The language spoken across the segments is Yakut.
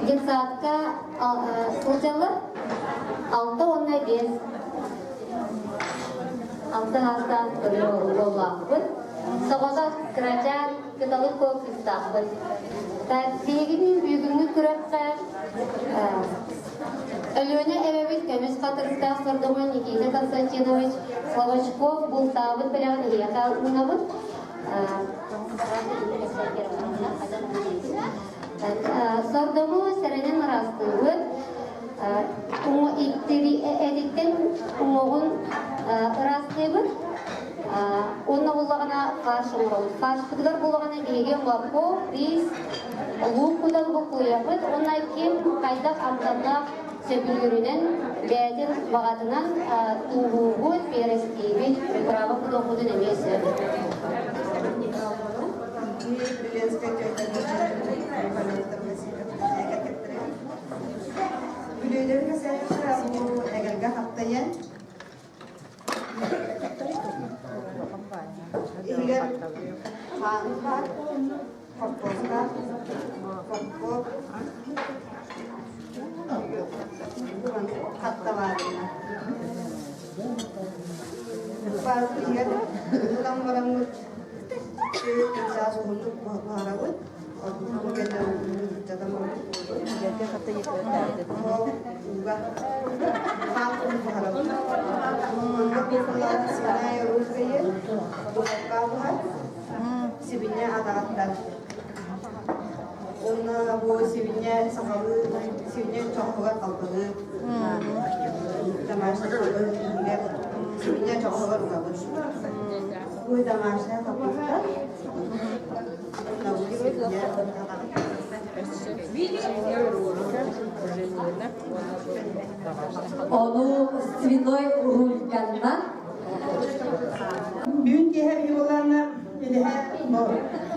Детсадка сылдьаллар 6 уонна 5 6 саастаах уоллаахпыт. Соҕотох кырачаан кыталык куо кыыстаахпыт. Биһигини бүгүҥҥү күрэххэ Өлүөнэ эбэбит көмүс хатырыктаах сордоҥо Никита Константинович Словачков бултаабыт бэлэҕин эһиэхэ уунабыт. Сордоҥу сэрэнэн ыраастыыбыт. Этиттэн уҥуоҕун ыраастыыбыт. Уонна буллаҕына фарш оҥоробут. Фаршпытыгар буллаҕына биһиги морковь, рис, луук кутан буккуйабыт. Уонна ким хайдах амтаннаах сөбүлүүрүнэн, бэйэтин баҕатынан тууһуубут, перестиибит, приправа кутуохпутун эмиэ сөп. Бүлүүлэргэ сэргэ бу эгэлгэ хаптайан иһигэр хааны баар, хортуоска, моркуоп, хаттабаарына. Баар иһигэр тутан бараммыт чаас уһуннук буһарабыт. Сибинньэ атаҕаттан. Уонна бу сибинньэ сахалыы сибинньэ чоҕоһугар халбаһы домашний сибинньэ чоҕоһугар угабыт. Бу домашняя капуста. Ону свиной рульканнан Бүгүн киэһэ Юлана идэһэ бу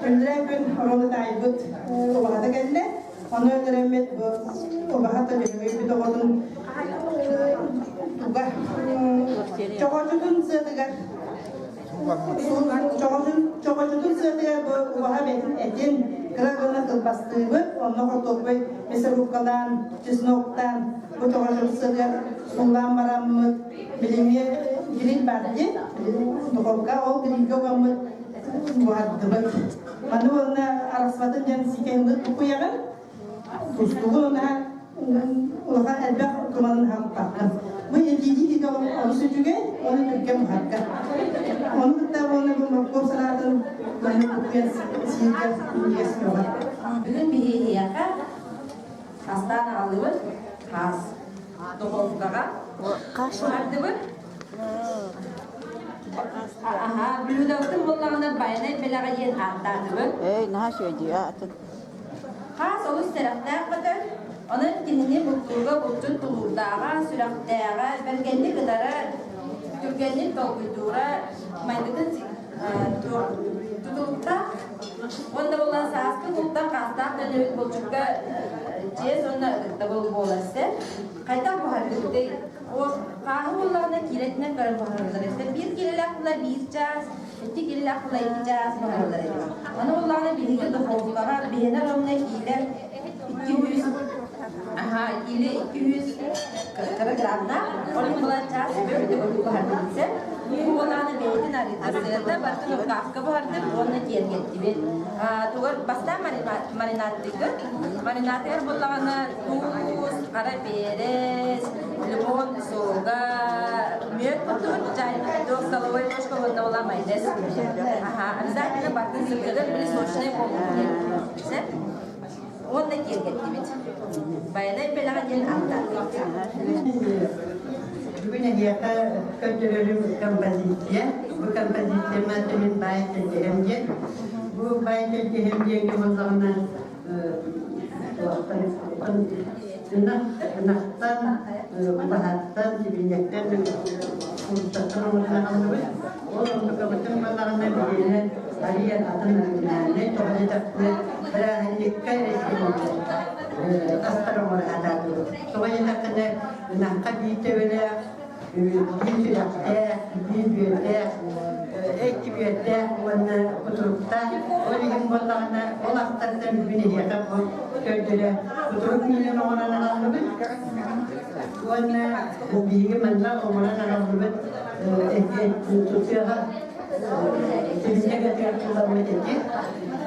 өлөрө күн оруолу таайбыт убаһата кэллэ. Ону өлөрөммүт бу убаһата дьөһөгөйбүт оҕотун туга чоҕочутун сыатыгар Чоҕочутун сыатыгар бу убаһа бэтин этин кыра гына кылбастыыбыт, онно хортуоппуй мясорубкалаан, чесноктаан бу чоҕочутун сыатыгар суулаан бараммыт, билиҥҥи гриль баар дии, духовка, ол грильгэ угаммыт буһардыбыт. Маны уонна арахсыбатын диэн сиикэйиммит букуйаҕын, Тустуугун унаһа улахан элбэх туманын хаалбаккын. Бу этиини киһи олус үчүгэй, уонна түргэн буһарга. Ону кытта уонна бу моркуоп салаатын маннык куппуйан сииргэ минньигэс бөҕө. Бүгүн биһиэхэ астаан аҕаллыбыт хаас духовкаҕа буһардыбыт. Аха, блюдобытын буоллаҕына байанай бэлэҕэ диэн ааттаатыбыт. Эй, наһаа үчүгэй атын. Хаас олус сэрэхтээх көтөр, онон кинини бултуурга булчут тулуурдааҕа, сүрэхтээҕэ, бэргэнник ытара, түргэнник толкуйдуура, майгытын тутулуктаах уонна буолан сааскы бултан хаастаах төннөбүт булчукка чиэс уонна ытыктабыл буолар сэр. Хайдах буһарбытый? Хааһы буоллаҕына киилэтинэн көрөн буһарыллар эбит. Биир киилэлээх була биир чаас, икки киилэлээх була 2 чаас буһарыллар эбит. Аны буоллаҕына биһиги духовкаҕа биһиэнэ ровно киилэ 200, аха, киилэ 200 килограммнаах, ол иһин буолан чаас бөҕө буһардыбыт. Бу буоллаҕына бэйэтин арыыта сыата барытын рукавка буһардым уонна киэргэттибит. Тугар бастаан маринадтыгыт. Маринадыгар буоллаҕына туус, хара перец, лимон сога, мүөт кутун, чай, столовой ложка уонна була майонез. Аха, обязательно бартын сырдыгар били сочный буолуон Уонна киэргэттибит. Байанай бэлэҕэ диэн ааттаатыбыт. Бүгүн эһиэхэ көрдөрөрүм композиция. Бу композициям аата мин баай тэлгэһэм диэн. Бу баай тэлгэһэм диэҥҥэ буоллаҕына ынах ынахтан, убаһаттан, сибинньэттэн, куртаттан оҥорон аҕаллыбыт. Ол онтукабытын буоллаҕына биһиэнэ арыйан атын оригинальнай тоҕо диэтэхпинэ бырааһынньыкка астар оҥоро сатаатыбыт. Тоҕо диэтэххинэ ынахха биир төбөлөөх. Биир сүрэхтээх, биир бүөттээх, икки бүөттээх уонна кутуруктаах. Ол иһин буоллаҕына, ол астартан бүгүн эһиэхэ бу көрдөрө кутурук миинин оҥорон аҕаллыбыт. Уонна биһиги манна оҥорон аҕаллыбыт тутуаҕа сибинньэ тулламмыт эти.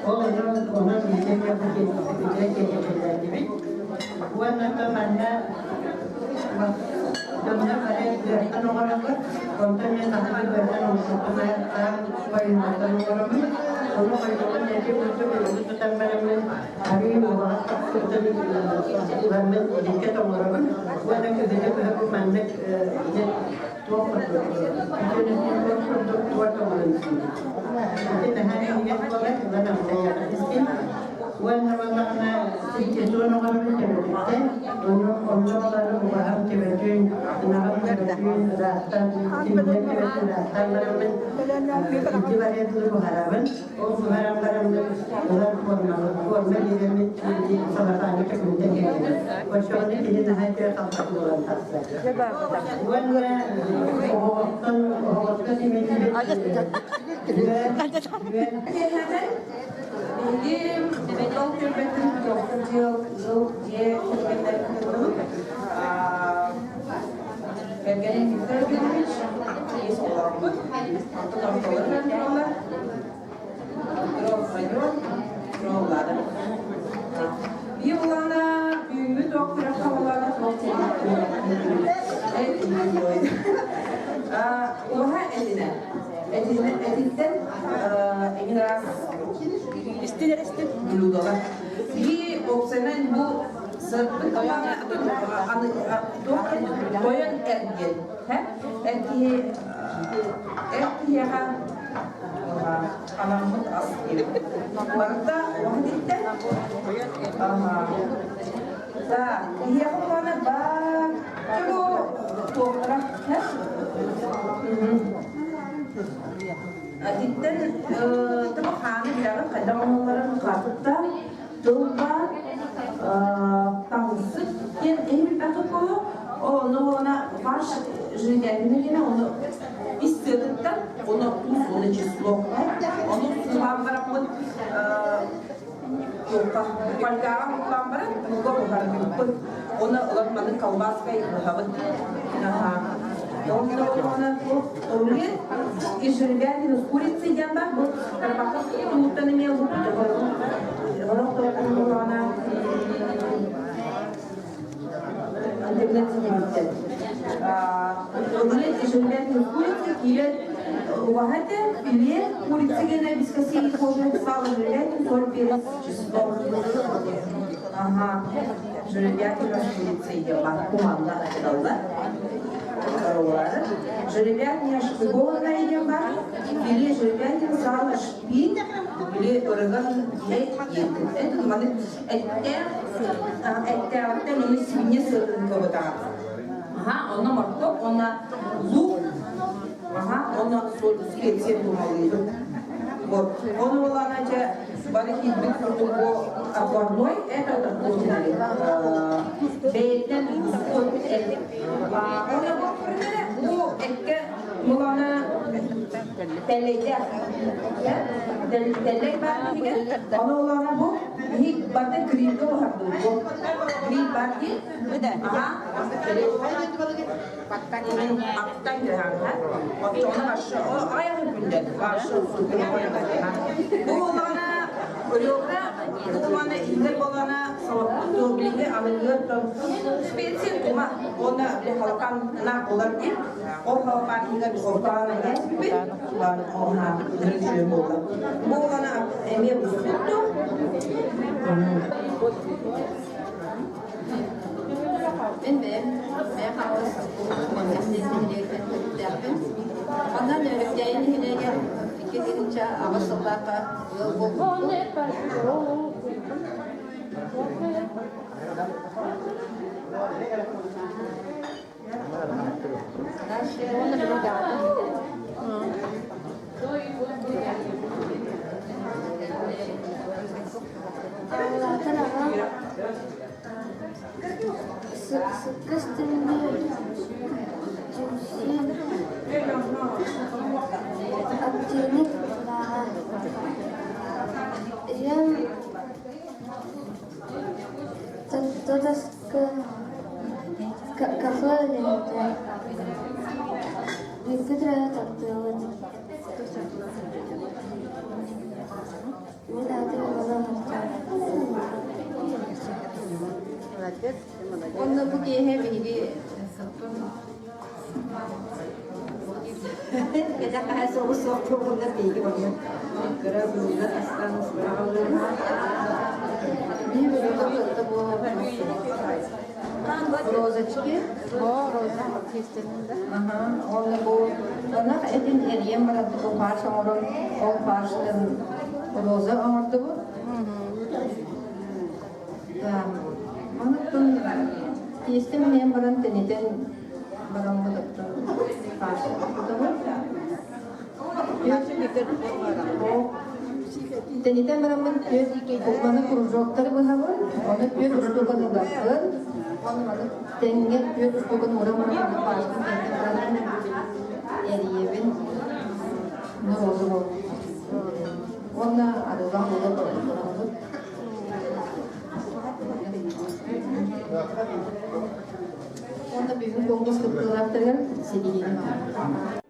Ол онон онон биһиги бу киэһэ Уонна манна Дьоннор бары ыартан оҥоробут, онтон мин хаһан ыартан оҥорбуппун хойуннартан оҥоробун. Ону хойдоҕун эти курдук ылбыт тутан бараммын, арыы уоҕар тахсыбытын ыламмын иликкэ тоҥоробун. Уонна күһүнү быһа бу маннык туох курдук, бүтүн курдук туорт оҥорон сиибит. Ити наһаа минньигэс буолар, ылан амсайыаххыт истин. Уонна буоллаҕына синтетон оҥоробун төбөтүттэн, ону онно олору убаһам төбөтүн, ынаҕым төбөтүн ыраахтан, симминэн төбөтүн ыраахтан бараммын, ити барыар дылы буһарабын. Ол буһаран бараммын ылан формалы, форма биэрэммин салапааны төкүнүтэн кэбиһэбин. Оччоҕуна кини наһаа үтүө халбас буолан тахсар. Уонна оһоҕостон оһоҕоско симиллибит үөн, үөн Биһиги ол түөлбэттэн путевка дьыл, ыал дьиэ кэргэннэрин кытынныбыт. Кэргэним Виктор Евгеньевич, биэс оҕолоохпут. Онтон ортолорунан тураллар. Петров Родион, Петров Влада. Биир булаана бүгүҥҥү туох күрэххэ булаана туох Уоһа этинэ. Этиттэн эҥин араас Истин эрэ истин. блюдолар. Биһи уопсайынан бу сырдык тойон эргин эр киһи эр киһиэхэ анаммыт ас диэн. Барыта уһун иттэн Да, киһиэхэ буолана баар бу туохтара Ититтэн тыба хааны билэҕин хайдах оҥоһулларын хаатытта тыл баар таҥсык диэн эһи билбэххит буолуо ону уона фарш жирдээһинэ диэнэ ону ис сыатыттан ону туус уонна чеснок ону суулаан бараммыт туохха фольгаҕа куттаан баран ууга буһарбыппыт уонна ылан маны колбаскай быһабыт. Онно уонна рулет из жеребятины с курицей диэн бар бу тарбахха тууттан эмиэ орох тоқуллаана интернет ситимиттэн. Рулет из жеребятины с курицей киирэн убаһа филе курицы гена без костей кожи, сало жеребятин, соль, перец, чеснок. Ага. Жеребятина с курицей диэн куманна айталлар. Жеребятня шпигованная диэн бар. Филе жеребятин, сало шпик, или ырыган ет Это маны эттээх эттээҕиттэн уну свинья сыатын кыбытаҕа. Аха, онно моркуоп, онно лук, аха, онно соль, специя туһалыыбыт. Вот. Ону буолаана дьэ бары киирбит курдук бу отварной это кухняли. Бэйэтинэн бускут эт. Онно бу көрүнэрэ бу эккэ мулана тэлэйдээх. Тэллэй баар иһигэр. Ону улаана бу биһик барда грильгэ буһардыбыт. Бу гриль бар дии. Аха. Аттан кыһаҥха. Оттоҕуна баршы аҕыйах күндэн баршы Бу буоллаҕына ребра кутуманы иһигэр буоллаҕына салаппыт билиҥҥи аныгы специя тума уонна били халакан наах буолар диэн ол халакан иһигэр холкаан эспиппит буолла. Бу буоллаҕына эмиэ буспутту. Мин бэйэм Мэйэ Хаҥалас улууһун нэһилиэгиттэн төрүттээхпин. Онон Нөөрүктээйи нэһилиэгэр 2008 сыллаахха ыал буолбуппут. Улаатан аҕам Сыккыс тыыныы түмсүү. Хотун. Бииргэ төрөөбүт алтыабыт. Мин аатым Иванов Артем. Молодец, Онно бу киэһэ биһиги Кэтэх хаһа соҕус суох буолунна биһиги онно кыра быылла тастан Биир өлөргө бу розочки. О, роза естественно. Аха, онно бу ынах этин эрийэн баран бу фарш оҥорон, ол фарштан роза оҥордубут. Манаттан тиэстэ минээн баран тэнитэн бараммыт оттон фарш оҥордубут. Тэнитэн бараммын түөрт маны кружоктары быһабын, ону түөрт устууканы угаппын, ону маны тэҥҥэ түөрт устууканы ууран баран фаршын тэнитэн баран эрийэбин. Роза Уонна арыылаах буолан оҥоробут. Уонна бүгүн конкурс кыттыылаахтарыгар ситиһиини баҕарабын.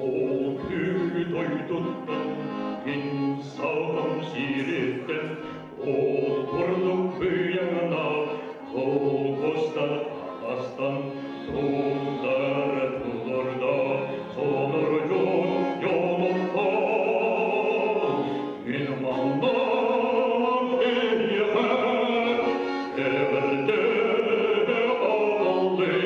Ол дойдуттан мин саҕам сириттэн ол курдук быйаҥна колхозтан атастан туллар тулурда сонор дьон дьонуттан мин манна эйиэхэ эҕэрдэ аҕаллым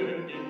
Сирин.